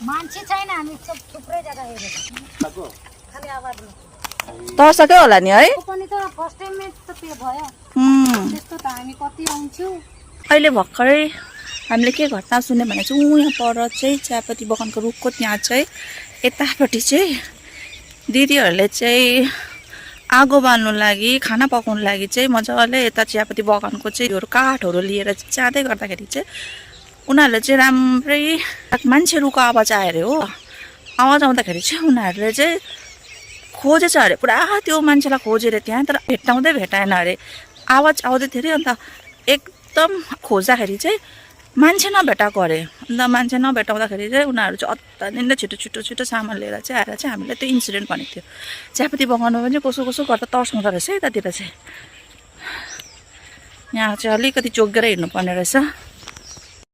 मान्छे छैन हामी थुप्रै जग्गा हेरेको खाली आवाज तर्सक्यो होला नि है पनि त फर्स्ट टाइममै त पे भयो त्यस्तो त हामी कति आउँछौँ अहिले भर्खरै हामीले के घटना सुन्यो भने चाहिँ यहाँ पर चाहिँ चियापत्ती बगानको रुखको त्यहाँ चाहिँ यतापट्टि चाहिँ दिदीहरूले चाहिँ आगो बाल्नु लागि खाना पकाउनु लागि चाहिँ मजाले यता चियापत्ती बगानको चाहिँ यो काठहरू लिएर जाँदै गर्दाखेरि चाहिँ उनीहरूले चाहिँ राम्रै मान्छेहरूको आवाज आयो अरे हो आवाज आउँदाखेरि चाहिँ उनीहरूले चाहिँ खोजेछ अरे पुरा त्यो मान्छेलाई खोजेर त्यहाँ तर भेटाएन अरे आवाज आउँदै थियो अरे अन्त एकदम खोज्दाखेरि चाहिँ मान्छे नभेटाएको अरे अन्त मान्छे नभेटाउँदाखेरि चाहिँ उनीहरू चाहिँ अत्तालिँदै छिटो सामान लिएर चाहिँ आएर चाहिँ हामीलाई त्यो इन्सिडेन्ट भनेको थियो चियापत्ती बगानमा पनि कसो गर्दा तर्साउँदो रहेछ यतातिर चाहिँ यहाँ चाहिँ अलिकति जोगिएर हिँड्नुपर्ने रहेछ